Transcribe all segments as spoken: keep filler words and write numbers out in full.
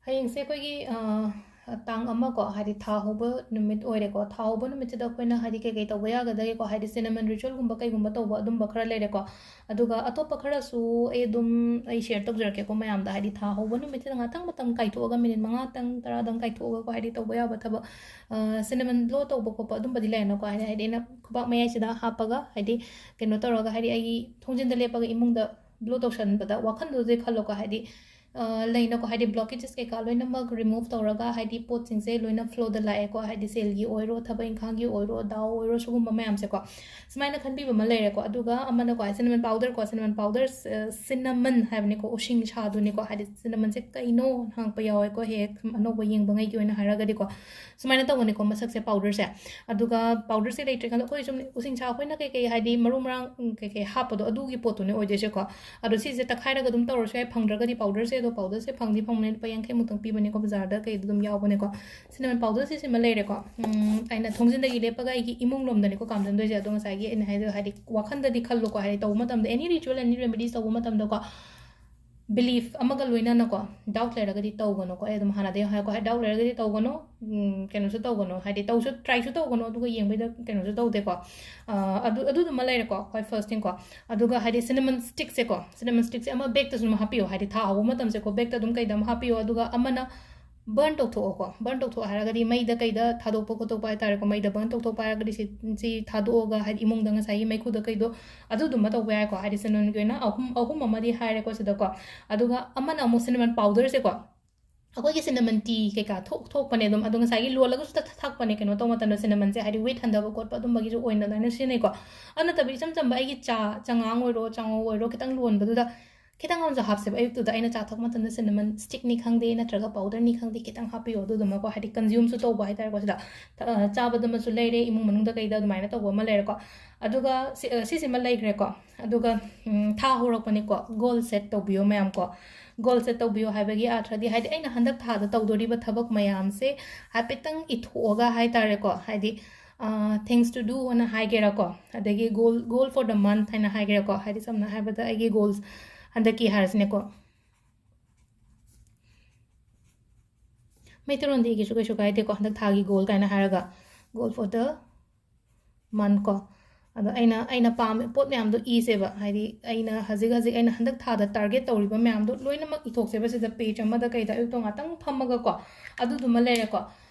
ꯍꯌꯦꯡꯁꯦ ꯑꯩꯈꯣꯏꯒꯤ ꯑ, ꯇꯥꯡ ꯑꯃ ꯀꯣ, ꯍꯥꯏꯗꯤ ꯊꯥ ꯍꯧꯕ ꯅꯨꯃꯤꯠ ꯑꯣꯏꯔꯦꯀꯣ꯫ ꯊꯥ ꯍꯧꯕ ꯅꯨꯃꯤꯠꯁꯤꯗ ꯑꯩꯈꯣꯏꯅ ꯍꯥꯏꯗꯤ ꯀꯩ ꯀꯩ ꯇꯧꯕ ꯌꯥꯒꯗꯒꯦꯀꯣ, ꯍꯥꯏꯗꯤ cinnamon ritualꯒꯨꯝꯕ ꯀꯩꯒꯨꯝꯕ ꯇꯧꯕ ꯑꯗꯨꯝꯕ ꯈꯔ ꯂꯩꯔꯦꯀꯣ꯫ ꯑꯗꯨꯒ ꯑꯇꯣꯞꯄ ꯈꯔꯁꯨ ꯑꯩ ꯑꯗꯨꯝ ꯑꯩ share ꯇꯧꯖꯔꯛꯀꯦꯀꯣ ꯃꯌꯥꯝꯗ꯫ ꯍꯥꯏꯗꯤ ꯊꯥ ꯍꯧꯕ ꯅꯨꯃꯤꯠꯁꯤꯗ ꯉꯥꯛꯇꯪ ꯃꯇꯝ ꯀꯥꯏꯊꯣꯛꯑꯒ, ꯃꯤꯅꯤꯠ ꯃꯉꯥꯇꯪ ꯇꯔꯥꯗꯪ ꯀꯥꯏꯊꯣꯛꯑꯒꯀꯣ, ꯍꯥꯏꯗꯤ ꯇꯧꯕ ꯌꯥꯕ ꯊꯕꯛ, ꯑ, cinnamon blow ꯇꯧꯕ ꯈꯣꯠꯄ ꯑꯗꯨꯝꯕꯗꯤ ꯂꯩꯔꯦꯅꯀꯣ꯫ ꯍꯥꯏꯗꯤ ꯍꯥꯏꯗꯤ ꯑꯩꯅ ꯈꯨꯕꯥꯛ ꯃꯌꯥꯏꯁꯤꯗ ꯍꯥꯞꯄꯒ, ꯍꯥꯏꯗꯤ ꯀꯩꯅꯣ ꯇꯧꯔꯒ, ꯍꯥꯏꯗꯤ ꯑꯩꯒꯤ ꯊꯣꯡꯖꯤꯟꯗ ꯂꯦꯞꯄꯒ ꯏꯃꯨꯡꯗ blow ꯇꯧꯁꯟꯕꯗ ꯋꯥꯈꯜꯗꯨꯗꯤ ꯈꯜꯂꯣꯀꯣ꯫ ꯍꯥꯏꯗꯤ ꯑ, ꯂꯩꯅꯀꯣ, ꯍꯥꯏꯗꯤ blockages ꯀꯩꯀꯥ ꯂꯣꯏꯅꯃꯛ remove ꯇꯧꯔꯒ, ꯍꯥꯏꯗꯤ ꯄꯣꯠꯁꯤꯡꯁꯦ ꯂꯣꯏꯅ flowꯗ ꯂꯥꯛꯑꯦꯀꯣ, ꯍꯥꯏꯗꯤ ꯁꯦꯜꯒꯤ ꯑꯣꯏꯔꯣ, ꯊꯕꯛ ꯏꯪꯈꯥꯡꯒꯤ ꯑꯣꯏꯔꯣ, ꯗꯥꯎ ꯑꯣꯏꯔꯣ, ꯁꯤꯒꯨꯝꯕ ꯃꯌꯥꯝꯁꯦꯀꯣ꯫ ꯁꯨꯃꯥꯏꯅ ꯈꯟꯕꯤꯕ ꯑꯃ ꯂꯩꯔꯦꯀꯣ꯫ ꯑꯗꯨꯒ ꯑꯃꯅꯀꯣ, cinnamon powderꯀꯣ, cinnamon powder, ꯑ, cinnamon ꯍꯥꯏꯕꯅꯤꯀꯣ, ꯎꯁꯤꯡꯁꯥꯗꯨꯅꯤꯀꯣ꯫ ꯍꯥꯏꯗꯤ cinnamonꯁꯦ ꯀꯩꯅꯣ ꯍꯪꯉꯛꯄ ꯌꯥꯎꯋꯦꯀꯣ ꯍꯦꯛ ꯍꯦꯛ, ꯑꯅꯧꯕ ꯌꯦꯡꯕꯉꯩꯒꯤ ꯑꯣꯏꯅ ꯍꯥꯏꯔꯒꯗꯤꯀꯣ꯫ ꯁꯨꯃꯥꯏꯅ ꯇꯧꯕꯅꯤꯀꯣ ꯃꯁꯛꯁꯦ, powderꯁꯦ꯫ ꯑꯗꯨꯒ powderꯁꯦ ꯂꯩꯇ꯭ꯔꯦ ꯈꯜꯂꯣ, ꯑꯩꯈꯣꯏ ꯁꯨꯝ ꯎꯁꯤꯡꯁꯥ ꯑꯩꯈꯣꯏꯅ ꯀꯩꯀꯩ, ꯍꯥꯏꯗꯤ ꯃꯔꯨ ꯃꯔꯥꯡ, ꯎꯝ, ꯀꯩꯀꯩ ꯍꯥꯞꯄꯗꯣ, ꯑꯗꯨꯒꯤ ꯄꯣꯠꯇꯨꯅꯦ ꯑꯣꯏꯗꯣꯏꯁꯦꯀꯣ꯫ ꯑꯗꯣ ꯁꯤꯁꯦ ꯇꯛꯈꯥꯏꯔꯒ ꯑꯗꯨꯝ ꯇꯧꯔꯁꯨ ꯌꯥꯏ, ꯐꯪꯗ꯭ꯔꯒꯗꯤ powderꯁꯦ, ꯑꯗꯣ powderꯁꯦ ꯐꯪꯗꯤ ꯐꯪꯕꯅꯦ, ꯂꯨꯄꯥ ꯌꯥꯡꯈꯩ ꯃꯨꯛꯇꯪ ꯄꯤꯕꯅꯦꯀꯣ, ꯕꯖꯥꯔꯗ ꯀꯩꯗ ꯑꯗꯨꯝ ꯌꯥꯎꯕꯅꯦꯀꯣ꯫ Cinnamon powderꯁꯦ ꯁꯤꯃ ꯂꯩꯔꯦꯀꯣ꯫ ꯎꯝ, ꯑꯩꯅ ꯊꯣꯡꯖꯤꯟꯗꯒꯤ ꯂꯦꯞꯄꯒ ꯑꯩꯒꯤ ꯏꯃꯨꯡ ꯂꯣꯝꯗꯅꯤꯀꯣ ꯀꯥꯝꯖꯟꯗꯣꯏꯁꯦ꯫ ꯑꯗꯣ ꯉꯁꯥꯏꯒꯤ ꯑꯩꯅ ꯍꯥꯏꯗꯣ, ꯍꯥꯏꯗꯤ ꯋꯥꯈꯟꯗꯗꯤ ꯈꯜꯂꯨꯀꯣ, ꯍꯥꯏꯗꯤ ꯇꯧꯕ ꯃꯇꯝꯗ, any ritual, any remedies ꯇꯧꯕ ꯃꯇꯝꯗꯀꯣ, belief ꯑꯃꯒ ꯂꯣꯏꯅꯅꯀꯣ, doubt ꯂꯩꯔꯒꯗꯤ ꯇꯧꯒꯅꯨꯀꯣ꯫ ꯑꯩ ꯑꯗꯨꯝ ꯍꯥꯟꯅꯗꯒꯤ ꯍꯥꯏꯀꯣ, doubt ꯂꯩꯔꯒꯗꯤ ꯇꯧꯒꯅꯨ, ꯎꯝ, ꯀꯩꯅꯣꯁꯨ ꯇꯧꯒꯅꯨ, ꯍꯥꯏꯗꯤ ꯇꯧꯁꯨ, tryꯁꯨ ꯇꯧꯒꯅꯨ, ꯑꯗꯨꯒ ꯌꯦꯡꯕꯩꯗ ꯀꯩꯅꯣꯁꯨ ꯇꯧꯗꯦꯀꯣ꯫ ꯑ, ꯑꯗꯨ, ꯑꯗꯨꯗꯨꯃ ꯂꯩꯔꯦꯀꯣ, ꯈ꯭ꯋꯥꯏ first thingꯀꯣ꯫ ꯑꯗꯨꯒ ꯍꯥꯏꯗꯤ cinnamon stickꯁꯦꯀꯣ, cinnamon stickꯁꯦ ꯑꯃ bagꯇꯁꯨ ꯑꯗꯨꯝ ꯍꯥꯞꯄꯤꯌꯣ, ꯍꯥꯏꯗꯤ ꯊꯥ ꯍꯧꯕ ꯃꯇꯝꯁꯦꯀꯣ, bagꯇ ꯑꯗꯨꯝ ꯀꯩꯗ ꯑꯃ ꯍꯥꯞꯄꯤꯌꯣ꯫ ꯑꯗꯨꯒ ꯑꯃꯅ burn ꯇꯧꯊꯣꯛꯑꯣꯀꯣ꯫ Burn ꯇꯧꯊꯣꯛꯑꯣ ꯍꯥꯏꯔꯒꯗꯤ ꯃꯩꯗ ꯀꯩꯗ ꯊꯥꯗꯣꯛꯄ ꯈꯣꯠꯇꯣꯛꯄ ꯍꯥꯏꯇꯥꯔꯦꯀꯣ, ꯃꯩꯗ burn ꯇꯧꯊꯣꯛꯄ ꯍꯥꯏꯔꯒꯗꯤ ꯁꯤ, ꯁꯤ ꯊꯥꯗꯣꯛꯑꯒ, ꯍꯥꯏꯗꯤ ꯏꯃꯨꯡꯗ ꯉꯁꯥꯏꯒꯤ ꯃꯩꯈꯨꯗ ꯀꯩꯗꯣ, ꯑꯗꯨꯗꯨꯃ ꯇꯧꯕ ꯌꯥꯏꯀꯣ, ꯍꯥꯏꯗꯤ cinnamonꯒꯤ ꯑꯣꯏꯅ ꯑꯍꯨꯝ, ꯑꯍꯨꯝ ꯑꯃꯗꯤ ꯍꯥꯏꯔꯦꯀꯣ ꯁꯤꯗꯀꯣ꯫ ꯑꯗꯨꯒ ꯑꯃꯅ ꯑꯃꯨꯛ cinnamon powderꯁꯦꯀꯣ, ꯑꯩꯈꯣꯏꯒꯤ cinnamon tea ꯀꯩꯀꯥ ꯊꯣꯛ-, ꯊꯣꯛꯄꯅꯦ ꯑꯗꯨꯝ, ꯑꯗꯣ ꯉꯁꯥꯏꯒꯤ ꯂꯣꯜꯂꯒꯁꯨ ꯊꯛ-, ꯊꯛꯄꯅꯦ, ꯀꯩꯅꯣ ꯇꯧꯕ ꯃꯇꯝꯗ cinnamonꯁꯦ, ꯍꯥꯏꯗꯤ weight ꯍꯟꯊꯕ ꯈꯣꯠꯄ ꯑꯗꯨꯝꯕꯒꯤꯁꯨ ꯑꯣꯏꯅ ꯑꯗꯨꯃꯥꯏꯅ ꯁꯤꯖꯤꯟꯅꯩꯀꯣ꯫ ꯑꯗꯨ ꯅꯠꯇꯕ ꯏꯆꯝ ꯆꯝꯕ ꯑꯩꯒꯤ ꯆꯥ, ꯆꯉꯥꯡ ꯑꯣꯏꯔꯣ, ꯆꯥꯉꯧ ꯑꯣꯏꯔꯣ, ꯈꯤꯇꯪ ꯂꯣꯟꯕꯗꯨꯗ ꯈꯤꯇꯪ ꯑꯃꯁꯨ ꯍꯥꯞꯁꯦꯕ꯫ ꯑꯌꯨꯛꯇꯨꯗ ꯑꯩꯅ ꯆꯥ ꯊꯛꯄ ꯃꯇꯝꯗ cinnamon stickꯅꯤ ꯈꯪꯗꯦ, ꯅꯠꯇ꯭ꯔꯒ powderꯅꯤ ꯈꯪꯗꯦ, ꯈꯤꯇꯪ ꯍꯥꯞꯄꯤꯌꯣ꯫ ꯑꯗꯨꯗꯨꯃꯀꯣ, ꯍꯥꯏꯗꯤ consumeꯁꯨ ꯇꯧꯕ ꯍꯥꯏꯇꯥꯔꯦꯀꯣ ꯁꯤꯗ꯫ ꯊ-, ꯑ, ꯆꯥꯕꯗꯃꯁꯨ ꯂꯩꯔꯦ, ꯏꯃꯨꯡ ꯃꯅꯨꯡꯗ ꯀꯩꯗ ꯑꯗꯨꯃꯥꯏꯅ ꯇꯧꯕ ꯑꯃ ꯂꯩꯔꯦꯀꯣ꯫ ꯑꯗꯨꯒ ꯁꯤ-, ꯑ, ꯁꯤꯁꯤꯃ ꯂꯩꯈ꯭ꯔꯦꯀꯣ꯫ ꯑꯗꯨꯒ, ꯎꯝ, ꯊꯥ ꯍꯧꯔꯛꯄꯅꯤꯀꯣ, goal set ꯇꯧꯕꯤꯌꯣ ꯃꯌꯥꯝꯀꯣ꯫ Goal set ꯇꯧꯕꯤꯌꯣ ꯍꯥꯏꯕꯒꯤ ꯑꯥꯔꯊꯗꯤ, ꯍꯥꯏꯗꯤ ꯑꯩꯅ ꯍꯟꯗꯛ ꯊꯥꯗ ꯇꯧꯗꯣꯔꯤꯕ ꯊꯕꯛ ꯃꯌꯥꯝꯁꯦ ꯍꯥꯏꯐꯦꯠꯇꯪ ꯏꯊꯣꯛꯑꯒ ꯍꯥꯏꯇꯥꯔꯦꯀꯣ, ꯍꯥꯏꯗꯤ, ꯑ, things to do ꯑꯅ ꯍꯥꯏꯒꯦꯔꯥꯀꯣ, ꯑꯗꯒꯤ goal, goal for the month ꯍꯥꯏꯅ ꯍꯥꯏꯒꯦꯔꯥꯀꯣ, ꯍꯥꯏꯗꯤ ꯁꯝꯅ ꯍꯥꯏꯔꯕꯗ ꯑꯩꯒꯤ goals ꯍꯟꯗꯛꯀꯤ ꯍꯥꯏꯔꯁꯤꯅꯦꯀꯣ꯫ ꯂꯩꯇꯔꯣꯟꯗꯤ ꯑꯩꯒꯤꯁꯨ ꯀꯩꯁꯨ ꯀꯥꯏꯗꯦꯀꯣ, ꯍꯟꯗꯛ ꯊꯥꯒꯤ ꯒꯣꯜ ꯀꯥꯏꯅ ꯍꯥꯏꯔꯒ, ꯒꯣꯜ ꯐꯣꯔ ꯗ ꯃꯟ ꯀꯣ꯫ ꯑꯗꯣ ꯑꯩꯅ ꯑꯩꯅ ꯄꯥꯝꯃꯤ ꯄꯣꯠ ꯃꯌꯥꯝꯗꯣ ꯏꯁꯦꯕ, ꯍꯥꯏꯗꯤ ꯑꯩꯅ ꯍꯧꯖꯤꯛ ꯍꯧꯖꯤꯛ ꯑꯩꯅ ꯍꯟꯗꯛ ꯊꯥꯗ ꯇꯥꯔꯒꯦꯠ ꯇꯧꯔꯤꯕ ꯃꯌꯥꯝꯗꯣ ꯂꯣꯏꯅꯃꯛ ꯏꯊꯣꯛꯁꯦꯕ ꯁꯤꯗ, ꯄꯦꯖ ꯑꯃꯗ ꯀꯩꯗ ꯑꯌꯨꯛꯇꯣ ꯉꯥꯛꯇꯪ ꯐꯝꯃꯒꯀꯣ꯫ ꯑꯗꯨꯗꯨꯃ ꯂꯩꯔꯦꯀꯣ꯫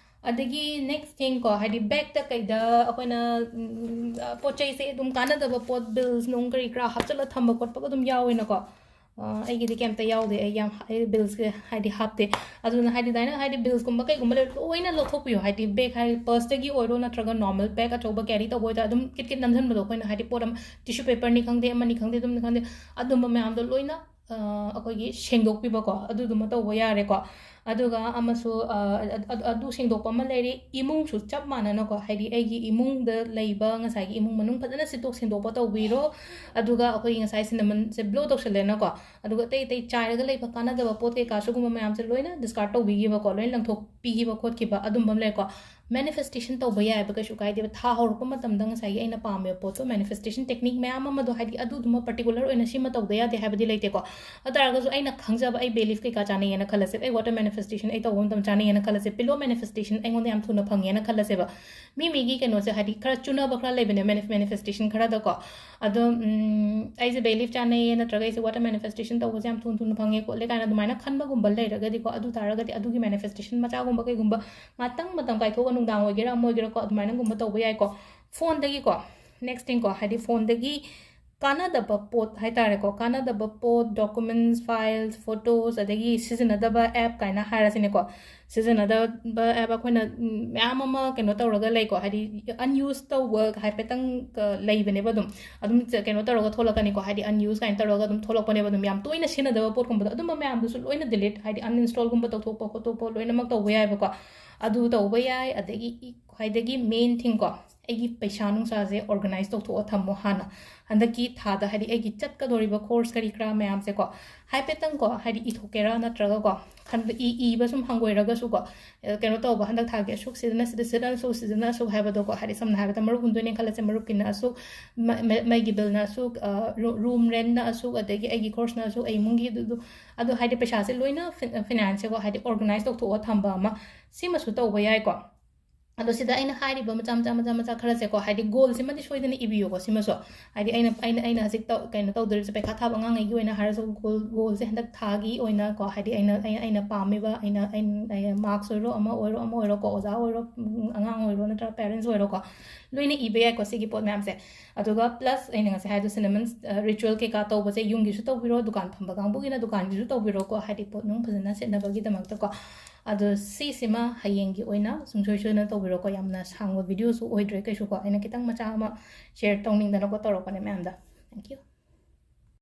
ꯑꯗꯒꯤ ꯅꯦꯛꯁ ꯊꯤꯡ ꯀꯣ, ꯍꯥꯏꯗꯤ ꯕꯦꯛꯇ ꯀꯩꯗ ꯑꯩꯈꯣꯏꯅ ꯎꯝ, ꯄꯣꯠ ꯆꯩꯁꯦ ꯑꯗꯨꯝ ꯀꯥꯟꯅꯗꯕ ꯄꯣꯠ, ꯕꯤꯜꯁ ꯅꯨꯡ ꯀꯔꯤ ꯀꯔꯥ ꯍꯥꯞꯆꯤꯜꯂ ꯊꯝꯕ ꯈꯣꯠꯄꯒ ꯑꯗꯨꯝ ꯌꯥꯎꯋꯦꯅꯀꯣ꯫ ꯑ, ꯑꯩꯒꯤꯗꯤ ꯀꯩꯝꯇ ꯌꯥꯎꯗꯦ, ꯑꯩ ꯌꯥꯝ, ꯑꯩ ꯕꯤꯜꯁꯀ ꯍꯥꯏꯗꯤ ꯍꯥꯞꯇꯦ꯫ ꯑꯗꯨꯅ ꯍꯥꯏꯗꯤ ꯑꯗꯨꯃꯥꯏꯅ ꯍꯥꯏꯗꯤ ꯕꯤꯜꯁꯀꯨꯝꯕ ꯀꯩꯒꯨꯝꯕ ꯂꯩꯔ ꯂꯣꯏꯅ ꯂꯧꯊꯣꯛꯄꯤꯌꯣ, ꯍꯥꯏꯗꯤ ꯕꯦꯛ ꯍꯥꯏꯗꯤ ꯄꯔꯁꯇꯒꯤ ꯑꯣꯏꯔꯣ ꯅꯠꯇ꯭ꯔꯒ ꯅꯣꯔꯃꯦꯜ ꯕꯦꯛ ꯑꯆꯧꯕ ꯀꯦꯔꯤ ꯇꯧꯕ ꯑꯣꯏꯇꯥꯔ ꯑꯗꯨꯝ ꯀꯤꯠ ꯀꯤꯠ ꯅꯝꯁꯤꯟꯕꯗꯣ ꯑꯩꯈꯣꯏꯅ ꯍꯥꯏꯗꯤ ꯄꯣꯠ ꯑꯃ, ꯇꯤꯁꯨ ꯄꯦꯄꯔꯅꯤ ꯈꯪꯗꯦ, ꯑꯃꯅꯤ ꯈꯪꯗꯦ, ꯑꯗꯨꯝꯅꯤ ꯈꯪꯗꯦ, ꯑꯗꯨꯝꯕ ꯃꯌꯥꯝꯗꯣ ꯂꯣꯏꯅ ꯑ, ꯑꯩꯈꯣꯏꯒꯤ ꯁꯦꯡꯗꯣꯛꯄꯤꯕꯀꯣ, ꯑꯗꯨꯗꯨꯃ ꯇꯧꯕ ꯌꯥꯔꯦꯀꯣ꯫ ꯑꯗꯨꯒ ꯑꯃꯁꯨ ꯑ, ꯑ, ꯑ, ꯑꯗꯨ ꯁꯦꯡꯗꯣꯛꯄ ꯑꯃ ꯂꯩꯔꯤ꯫ ꯏꯃꯨꯡꯁꯨ ꯆꯞ ꯃꯥꯟꯅꯅꯀꯣ, ꯍꯥꯏꯗꯤ ꯑꯩꯒꯤ ꯏꯃꯨꯡꯗ ꯂꯩꯕ ꯉꯁꯥꯏꯒꯤ ꯏꯃꯨꯡ ꯃꯅꯨꯡ ꯐꯖꯅ ꯁꯤꯠꯇꯣꯛ ꯁꯦꯡꯗꯣꯛꯄ ꯇꯧꯕꯤꯔꯣ꯫ ꯑꯗꯨꯒ ꯑꯩꯈꯣꯏꯒꯤ ꯉꯁꯥꯏ ꯁꯤꯅꯃꯟꯁꯦ ꯕ꯭ꯂꯣ ꯇꯧꯁꯜꯂꯦꯅꯀꯣ, ꯑꯗꯨꯒ ꯑꯇꯩ ꯑꯇꯩ ꯆꯥꯏꯔꯒ ꯂꯩꯕ ꯀꯥꯟꯅꯗꯕ ꯄꯣꯠ ꯀꯩꯀꯥ ꯁꯤꯒꯨꯝꯕ ꯃꯌꯥꯝꯁꯦ ꯂꯣꯏꯅ ꯗꯤꯁꯀꯥꯔꯗ ꯇꯧꯕꯤꯈꯤꯕꯀꯣ, ꯂꯣꯏꯅ ꯂꯪꯊꯣꯛꯄꯤꯈꯤꯕ ꯈꯣꯠꯈꯤꯕ ꯑꯗꯨꯝꯕ ꯑꯃ ꯂꯩꯀꯣ꯫ ꯃꯦꯅꯤꯐꯦꯁꯇꯦꯁꯟ ꯇꯧꯕ ꯌꯥꯏꯑꯕ, ꯀꯩꯁꯨ ꯀꯥꯏꯗꯦꯕ꯫ ꯊꯥ ꯍꯧꯔꯛꯄ ꯃꯇꯝꯗ ꯉꯁꯥꯏꯒꯤ ꯑꯩꯅ ꯄꯥꯝꯃꯤꯕ ꯄꯣꯠꯇꯣ, ꯃꯦꯅꯤꯐꯦꯁꯇꯦꯁꯟ ꯇꯦꯛꯅꯤꯛ ꯃꯌꯥꯝ ꯑꯃꯗꯣ, ꯍꯥꯏꯗꯤ ꯑꯗꯨꯗꯨꯃ ꯄꯥꯔꯇꯤꯀꯨꯂꯔ ꯑꯣꯏꯅ ꯁꯤꯃ ꯇꯧꯗ ꯌꯥꯗꯦ ꯍꯥꯏꯕꯗꯤ ꯂꯩꯇꯦꯀꯣ꯫ ꯑꯗꯨ ꯇꯥꯔꯒꯁꯨ ꯑꯩꯅ ꯈꯪꯖꯕ, ꯑꯩ ꯕꯦꯂꯤꯐ ꯀꯩꯀꯥ ꯆꯥꯅꯩꯌꯦꯅ ꯈꯜꯂꯁꯦꯕ, ꯑꯩ ꯋꯥꯇꯔ ꯃꯦꯅꯤꯐꯦꯁꯇꯦꯁꯟ ꯑꯩ ꯇꯧꯕ ꯃꯇꯝꯗ ꯆꯥꯅꯩꯌꯦꯅ ꯈꯜꯂꯁꯦ, ꯄꯤꯂꯣ ꯃꯦꯅꯤꯐꯦꯁꯇꯦꯁꯟ ꯑꯩꯉꯣꯟꯗ ꯌꯥꯝ ꯊꯨꯅ ꯐꯪꯉꯦꯅ ꯈꯜꯂꯁꯦꯕ꯫ ꯃꯤ ꯃꯤꯒꯤ ꯀꯩꯅꯣꯁꯦ ꯍꯥꯏꯗꯤ ꯈꯔ ꯆꯨꯅꯕ ꯈꯔ ꯂꯩꯕꯅꯦ ꯃꯦꯅꯤꯐꯦꯁꯇꯦꯁꯟ ꯈꯔꯗꯀꯣ꯫ ꯑꯗꯣ ꯎꯝ, ꯑꯩꯁꯦ ꯕꯦꯂꯤꯐ ꯆꯥꯅꯩꯌꯦ ꯅꯠꯇ꯭ꯔꯒ ꯑꯩꯁꯦ ꯋꯥꯇꯔ ꯃꯦꯅꯤꯐꯦꯁꯇꯦꯁꯟ ꯇꯧꯕꯁꯦ ꯌꯥꯝ ꯊꯨꯅ ꯊꯨꯅ ꯐꯪꯉꯦ ꯈꯣꯠꯂꯦ ꯀꯥꯏꯅ ꯑꯗꯨꯃꯥꯏꯅ ꯈꯟꯕꯒꯨꯝꯕ ꯂꯩꯔꯒꯗꯤꯀꯣ, ꯑꯗꯨ ꯇꯥꯔꯒꯗꯤ ꯑꯗꯨꯒꯤ ꯃꯦꯅꯤꯐꯦꯁꯇꯦꯁꯟ ꯃꯆꯥꯒꯨꯝꯕ ꯀꯩꯒꯨꯝꯕ ꯉꯥꯛꯇꯪ ꯃꯇꯝ ꯀꯥꯏꯊꯣꯛꯑꯒ, ꯅꯨꯡꯗꯥꯡ ꯑꯣꯏꯒꯦꯔꯥ ꯑꯃ ꯑꯣꯏꯒꯦꯔꯥꯀꯣ, ꯑꯗꯨꯃꯥꯏꯅꯒꯨꯝꯕ ꯇꯧꯕ ꯌꯥꯏꯀꯣ꯫ ꯐꯣꯟꯗꯒꯤꯀꯣ, ꯅꯦꯛꯁ ꯊꯤꯡꯀꯣ, ꯍꯥꯏꯗꯤ ꯐꯣꯟꯗꯒꯤ ꯀꯥꯟꯅꯗꯕ ꯄꯣꯠ ꯍꯥꯏꯇꯥꯔꯦꯀꯣ, ꯀꯥꯟꯅꯗꯕ ꯄꯣꯠ, ꯗꯣꯀꯨꯃꯦꯟꯁ, ꯐꯥꯏꯜꯁ, ꯐꯣꯇꯣꯁ, ꯑꯗꯒꯤ ꯁꯤꯖꯤꯟꯅꯗꯕ ꯑꯦꯞ ꯀꯥꯏꯅ ꯍꯥꯏꯔꯁꯤꯅꯦꯀꯣ꯫ ꯁꯤꯖꯤꯟꯅꯗꯕ ꯑꯦꯞ ꯑꯩꯈꯣꯏꯅ ꯎꯝ, ꯃꯌꯥꯝ ꯑꯃ ꯀꯩꯅꯣ ꯇꯧꯔꯒ ꯂꯩꯀꯣ, ꯍꯥꯏꯗꯤ ꯑꯟꯌꯨꯁ ꯇꯧꯕ ꯍꯥꯏꯐꯦꯠꯇꯪ ꯀ-, ꯂꯩꯕꯅꯦꯕ ꯑꯗꯨꯝ꯫ ꯑꯗꯨꯝ ꯆ-, ꯀꯩꯅꯣ ꯇꯧꯔꯒ ꯊꯣꯛꯂꯛꯀꯅꯤꯀꯣ, ꯍꯥꯏꯗꯤ ꯑꯟꯌꯨꯁ ꯀꯥꯏꯅ ꯇꯧꯔꯒ ꯑꯗꯨꯝ ꯊꯣꯛꯂꯛꯄꯅꯦꯕ ꯑꯗꯨꯝ, ꯌꯥꯝ ꯇꯣꯏꯅ ꯁꯤꯖꯤꯟꯅꯗꯕ ꯄꯣꯠꯀꯨꯝꯕꯗꯣ꯫ ꯑꯗꯨꯝꯕ ꯃꯌꯥꯝꯗꯨꯁꯨ ꯂꯣꯏꯅ ꯗꯤꯂꯤꯠ, ꯍꯥꯏꯗꯤ ꯑꯟꯏꯟꯁꯇꯣꯜꯒꯨꯝꯕ ꯇꯧꯊꯣꯛꯄ ꯈꯣꯠꯇꯣꯛꯄ ꯂꯣꯏꯅꯃꯛ ꯇꯧꯕ ꯌꯥꯏꯑꯕꯀꯣ꯫ ꯑꯗꯨ ꯇꯧꯕ ꯌꯥꯏ꯫ ꯑꯗꯒꯤ ꯏ-, ꯈ꯭ꯋꯥꯏꯗꯒꯤ ꯃꯦꯟ ꯊꯤꯡꯀꯣ, ꯑꯩꯒꯤ ꯄꯩꯁꯥ ꯅꯨꯡꯁꯥꯁꯦ organize ꯇꯧꯊꯣꯛꯑ ꯊꯝꯃꯣ ꯍꯥꯟꯅ꯫ ꯍꯟꯗꯛꯀꯤ ꯊꯥꯗ ꯍꯥꯏꯗꯤ ꯑꯩꯒꯤ ꯆꯠꯀꯗꯧꯔꯤꯕ course ꯀꯔꯤ ꯀꯔꯥ ꯃꯌꯥꯝꯁꯦꯀꯣ, ꯍꯥꯏꯐꯦꯠꯇꯪꯀꯣ ꯍꯥꯏꯗꯤ ꯏꯊꯣꯛꯀꯦꯔꯥ ꯅꯠꯇ꯭ꯔꯒꯀꯣ, ꯈꯟꯕ ꯏ- ꯏꯕ ꯁꯨꯝ ꯍꯪꯒꯣꯏꯔꯒꯁꯨꯀꯣ, ꯑ, ꯀꯩꯅꯣ ꯇꯧꯕ, ꯍꯟꯗꯛ ꯊꯥꯒꯤ ꯑꯁꯨꯛ ꯁꯤꯗꯅ ꯁꯤꯗ, ꯁꯤꯗꯅ ꯑꯁꯨꯛ, ꯁꯤꯗꯅ ꯑꯁꯨꯛ ꯍꯥꯏꯕꯗꯣꯀꯣ, ꯍꯥꯏꯗꯤ ꯁꯝꯅ ꯍꯥꯏꯔꯕꯗ ꯃꯔꯨꯞ ꯍꯨꯟꯗꯣꯏꯅꯦ ꯈꯜꯂꯁꯦ, ꯃꯔꯨꯞꯀꯤꯅ ꯑꯁꯨꯛ, ꯃ- ꯃ- ꯃꯩꯒꯤ billꯅ ꯑꯁꯨꯛ, ꯑ, ꯔꯨ- room rentꯅ ꯑꯁꯨꯛ, ꯑꯗꯒꯤ ꯑꯩꯒꯤ courseꯅ ꯑꯁꯨꯛ, ꯑꯩ ꯏꯃꯨꯡꯒꯤ ꯑꯗꯨ- ꯑꯗꯨ- ꯑꯗꯣ ꯍꯥꯏꯗꯤ ꯄꯩꯁꯥꯁꯦ ꯂꯣꯏꯅ ꯐꯤ- financeꯁꯦꯀꯣ ꯍꯥꯏꯗꯤ organize ꯇꯧꯊꯣꯛꯑ ꯊꯝꯕ ꯑꯃ, ꯁꯤꯃꯁꯨ ꯇꯧꯕ ꯌꯥꯏꯀꯣ꯫ ꯑꯗꯣ ꯁꯤꯗ ꯑꯩꯅ ꯍꯥꯏꯔꯤꯕ ꯃꯆꯥ ꯃꯆꯥ ꯃꯆꯥ ꯃꯆꯥ ꯈꯔꯁꯦꯀꯣ, ꯍꯥꯏꯗꯤ goalꯁꯤꯃꯗꯤ ꯁꯣꯏꯗꯅ ꯏꯕꯤꯌꯨꯀꯣ꯫ ꯁꯤꯃꯁꯨ ꯍꯥꯏꯗꯤ ꯑꯩꯅ ꯑꯩꯅ ꯑꯩꯅ ꯍꯧꯖꯤꯛ ꯇꯧ- ꯀꯩꯅꯣ ꯇꯧꯗꯣꯔꯤꯕꯁꯦ, ꯄꯩꯈꯥ ꯊꯥꯕ ꯑꯉꯥꯡꯉꯩꯒꯤ ꯑꯣꯏꯅ ꯍꯥꯏꯔꯁꯨ goal goalꯁꯦ ꯍꯟꯗꯛ ꯊꯥꯒꯤ ꯑꯣꯏꯅꯀꯣ, ꯍꯥꯏꯗꯤ ꯑꯩꯅ ꯑꯩꯅ ꯑꯩꯅ ꯄꯥꯝꯃꯤꯕ, ꯑꯩꯅ ꯑꯩꯅ marks ꯑꯣꯏꯔꯣ, ꯑꯃ ꯑꯣꯏꯔꯣ, ꯑꯃ ꯑꯣꯏꯔꯣꯀꯣ, ꯑꯣꯖꯥ ꯑꯣꯏꯔꯣ, ꯎꯝ, ꯑꯉꯥꯡ ꯑꯣꯏꯔꯣ, ꯅꯠꯇ꯭ꯔꯒ parents ꯑꯣꯏꯔꯣꯀꯣ, ꯂꯣꯏꯅ ꯏꯕ ꯌꯥꯏꯀꯣ ꯁꯤꯒꯤ ꯄꯣꯠ ꯃꯌꯥꯝꯁꯦ꯫ ꯑꯗꯨꯒ plus ꯑꯩꯅ ꯉꯁꯥꯏ ꯍꯥꯏꯗꯣ cinnamon ritual ꯀꯩꯀꯥ ꯇꯧꯕꯁꯦ ꯌꯨꯝꯒꯤꯁꯨ ꯇꯧꯕꯤꯔꯣ, ꯗꯨꯀꯥꯟ ꯐꯝꯕ ꯀꯥꯡꯕꯨꯒꯤꯅ ꯗꯨꯀꯥꯟꯒꯤꯁꯨ ꯇꯧꯕꯤꯔꯣꯀꯣ, ꯍꯥꯏꯗꯤ ꯄꯣꯠ ꯅꯨꯡ ꯐꯖꯅ ꯁꯤꯠꯅꯕꯒꯤꯗꯃꯛꯇꯀꯣ꯫ ꯑꯗꯣ ꯁꯤꯁꯤꯃ ꯍꯌꯦꯡꯒꯤ ꯑꯣꯏꯅ ꯁꯨꯡꯁꯣꯏ ꯁꯣꯏꯗꯅ ꯇꯧꯕꯤꯔꯣꯀꯣ꯫ ꯌꯥꯝꯅ ꯁꯥꯡꯕ videoꯁꯨ ꯑꯣꯏꯗ꯭ꯔꯦ ꯀꯩꯁꯨꯀꯣ, ꯑꯩꯅ ꯈꯤꯇꯪ ꯃꯆꯥ ꯑꯃ share ꯇꯧꯅꯤꯡꯗꯅꯀꯣ ꯇꯧꯔꯛꯄꯅꯦ ꯃꯌꯥꯝꯗ꯫ Thank you.